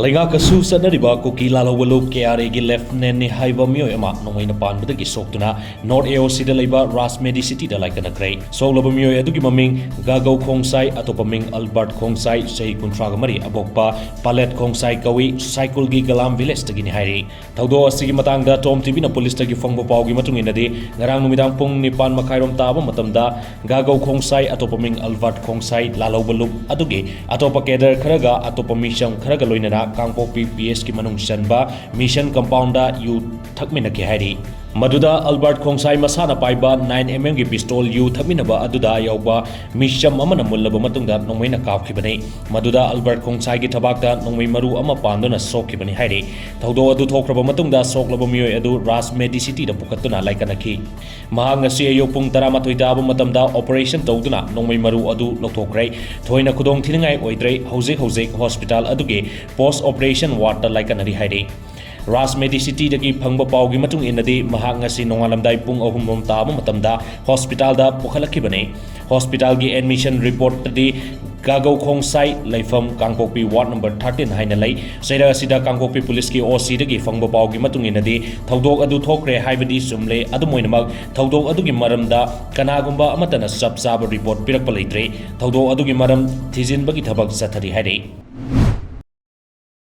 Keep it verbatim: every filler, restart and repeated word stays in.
ꯂꯩꯉꯥꯛꯀꯁꯨ ꯆꯠꯅꯔꯤꯕ ꯀꯨꯀꯤ ꯂꯥꯜꯍꯧꯕ ꯂꯨꯞ ꯀꯦ ꯑꯥꯔ ꯑꯦꯒꯤ ꯂꯦꯐꯇꯤꯅꯦꯟꯠꯅꯤ ꯍꯥꯏꯕ ꯃꯤꯑꯣꯏ ꯑꯃ ꯅꯣꯡꯃꯩꯅ ꯄꯥꯟꯕꯗꯒꯤ ꯁꯣꯛꯇꯨꯅ ꯅꯣꯔꯠ ꯑꯦ ꯑꯣ ꯁꯤꯗ ꯂꯩꯕ ꯔꯥꯖ ꯃꯦꯗꯤꯁꯤꯇꯤꯗ ꯂꯥꯏꯀꯠꯅꯈ꯭ꯔꯦ꯫ ꯁꯣꯛꯂꯕ ꯃꯤꯑꯣꯏ ꯑꯗꯨꯒꯤ ꯃꯃꯤꯡ ꯒꯥꯒꯧ ꯈꯣꯡꯁꯥꯏ, ꯑꯇꯣꯞꯄ ꯃꯤꯡ ꯑꯜꯕꯔꯠ ꯈꯣꯡꯁꯥꯏ, ꯆꯍꯤ ꯀꯨꯟꯊ꯭ꯔꯥꯒ ꯃꯔꯤ, ꯑꯕꯣꯛꯄ ꯄꯥꯂꯦꯠ ꯈꯣꯡꯁꯥꯏ ꯀꯧꯏ, ꯁꯥꯏꯀꯨꯜꯒꯤ ꯒꯂꯥꯝ ꯚꯤꯂꯦꯖꯇꯒꯤꯅꯤ ꯍꯥꯏꯔꯤ꯫ ꯊꯧꯗꯣꯛ ꯑꯁꯤꯒꯤ ꯃꯇꯥꯡꯗ ꯇꯣꯝ ꯇꯤꯚꯤꯅ ꯄꯨꯂꯤꯁꯇꯒꯤ ꯐꯪꯕ ꯄꯥꯎꯒꯤ ꯃꯇꯨꯡ ꯏꯟꯅꯗꯤ, ꯉꯔꯥꯡ ꯅꯨꯃꯤꯗꯥꯡ ꯄꯨꯡ ꯅꯤꯄꯥꯟ ꯃꯈꯥꯏꯔꯣꯝ ꯇꯥꯕ ꯃꯇꯝꯗ ꯒꯥꯒꯧ ꯈꯣꯡꯁꯥꯏ, ꯑꯇꯣꯞꯄ ꯃꯤꯡ ꯑꯜꯕꯔꯠ ꯈꯣꯡꯁꯥꯏ, ꯂꯥꯜꯍꯧꯕ ꯂꯨꯞ ꯑꯗꯨꯒꯤ ꯑꯇꯣꯞꯄ ꯀꯦꯗꯔ ꯈꯔꯒ ꯑꯇꯣꯞꯄ ꯃꯤꯁꯝ ꯈꯔꯒ ꯂꯣꯏꯅꯅ ꯀꯥꯡꯄꯣꯛꯄꯤ ꯄꯤ ꯑꯦꯁꯀꯤ ꯃꯅꯨꯡ ꯆꯟꯕ ꯃꯤꯁꯟ ꯀꯝꯄꯥꯎꯟꯗ ꯌꯨ ꯊꯛꯃꯤꯟꯅꯈꯤ ꯍꯥꯏꯔꯤ꯫ ꯃꯗꯨꯗ ꯑꯜꯕꯔꯠ ꯈꯣꯡꯁꯥꯏ ꯃꯁꯥꯅ ꯄꯥꯏꯕ ꯅꯥꯏꯟ ꯑꯦꯝ ꯑꯦꯝꯒꯤ ꯄꯤꯁꯇꯣꯜ ꯌꯨ ꯊꯛꯃꯤꯟꯅꯕ ꯑꯗꯨꯗ ꯌꯥꯎꯕ ꯃꯤꯁꯝ ꯑꯃꯅ ꯃꯨꯜꯂꯕ ꯃꯇꯨꯡꯗ ꯅꯣꯡꯃꯩꯅ ꯀꯥꯞꯈꯤꯕꯅꯤ꯫ ꯃꯗꯨꯗ ꯑꯜꯕꯔꯠ ꯈꯣꯡꯁꯥꯏꯒꯤ ꯊꯕꯥꯛꯇ ꯅꯣꯡꯃꯩ ꯃꯔꯨ ꯑꯃ ꯄꯥꯟꯗꯨꯅ ꯁꯣꯛꯈꯤꯕꯅꯤ ꯍꯥꯏꯔꯤ꯫ ꯊꯧꯗꯣꯛ ꯑꯗꯨ ꯊꯣꯛꯈ꯭ꯔꯕ ꯃꯇꯨꯡꯗ ꯁꯣꯛꯂꯕ ꯃꯤꯑꯣꯏ ꯑꯗꯨ ꯔꯥꯖ ꯃꯦꯗꯤꯁꯤꯇꯤꯗ ꯄꯨꯈꯠꯇꯨꯅ ꯂꯥꯏꯀꯠꯅꯈꯤ꯫ ꯃꯍꯥꯛ ꯉꯁꯤ ꯑꯌꯨꯛ ꯄꯨꯡ ꯇꯔꯥꯃꯥꯊꯣꯏ ꯇꯥꯕ ꯃꯇꯝꯗ ꯑꯣꯄꯔꯦꯁꯟ ꯇꯧꯗꯨꯅ ꯅꯣꯡꯃꯩ ꯃꯔꯨ ꯑꯗꯨ ꯂꯧꯊꯣꯛꯈ꯭ꯔꯦ꯫ ꯊꯣꯏꯅ ꯈꯨꯗꯣꯡ ꯊꯤꯅꯤꯡꯉꯥꯏ ꯑꯣꯏꯗ꯭ꯔꯦ꯫ ꯍꯧꯖꯤꯛ ꯍꯧꯖꯤꯛ ꯍꯣꯁꯄꯤꯇꯥꯜ ꯑꯗꯨꯒꯤ ꯄꯣꯁ ꯑꯣꯄꯔꯦꯁꯟ ꯋꯥꯔꯗꯇ ꯂꯥꯏꯀꯠꯅꯔꯤ ꯍꯥꯏꯔꯤ꯫ ꯔꯥꯖ ꯃꯦꯗꯤꯁꯤꯇꯤꯗꯒꯤ ꯐꯪꯕ ꯄꯥꯎꯒꯤ ꯃꯇꯨꯡ ꯏꯟꯅꯗꯤ, ꯃꯍꯥꯛ ꯉꯁꯤ ꯅꯣꯡꯉꯥꯜꯂꯝꯗꯥꯏ ꯄꯨꯡ ꯑꯍꯨꯝ ꯔꯣꯝ ꯇꯥꯕ ꯃꯇꯝꯗ ꯍꯣꯁꯄꯤꯇꯥꯜꯗ ꯄꯨꯈꯠꯂꯛꯈꯤꯕꯅꯤ꯫ ꯍꯣꯁꯄꯤꯇꯥꯜꯒꯤ ꯑꯦꯗꯃꯤꯁꯟ ꯔꯤꯄꯣꯔꯠꯇꯗꯤ ꯒꯥꯒꯧ ꯈꯣꯡꯁꯥꯏ, ꯂꯩꯐꯝ ꯀꯥꯡꯄꯣꯛꯄꯤ ꯋꯥꯔꯗ ꯅꯝꯕꯔ ꯊꯥꯔꯇꯤꯟ ꯍꯥꯏꯅ ꯂꯩ꯫ ꯆꯩꯔꯛ ꯑꯁꯤꯗ ꯀꯥꯡꯄꯣꯛꯄꯤ ꯄꯨꯂꯤꯁꯀꯤ ꯑꯣ ꯁꯤꯗꯒꯤ ꯐꯪꯕ ꯄꯥꯎꯒꯤ ꯃꯇꯨꯡ ꯏꯟꯅꯗꯤ, ꯊꯧꯗꯣꯛ ꯑꯗꯨ ꯊꯣꯛꯈ꯭ꯔꯦ ꯍꯥꯏꯕꯗꯤ ꯆꯨꯝꯂꯦ꯫ ꯑꯗꯨꯝ ꯑꯣꯏꯅꯃꯛ, ꯊꯧꯗꯣꯛ ꯑꯗꯨꯒꯤ ꯃꯔꯝꯗ ꯀꯅꯥꯒꯨꯝꯕ ꯑꯃꯠꯇꯅ ꯆꯞ ꯆꯥꯕ ꯔꯤꯄꯣꯔꯠ ꯄꯤꯔꯛꯄ ꯂꯩꯇ꯭ꯔꯤ꯫ ꯊꯧꯗꯣꯛ ꯑꯗꯨꯒꯤ ꯃꯔꯝ ꯊꯤꯖꯤꯟꯕꯒꯤ ꯊꯕꯛ ꯆꯠꯊꯔꯤ ꯍꯥꯏꯔꯤ꯫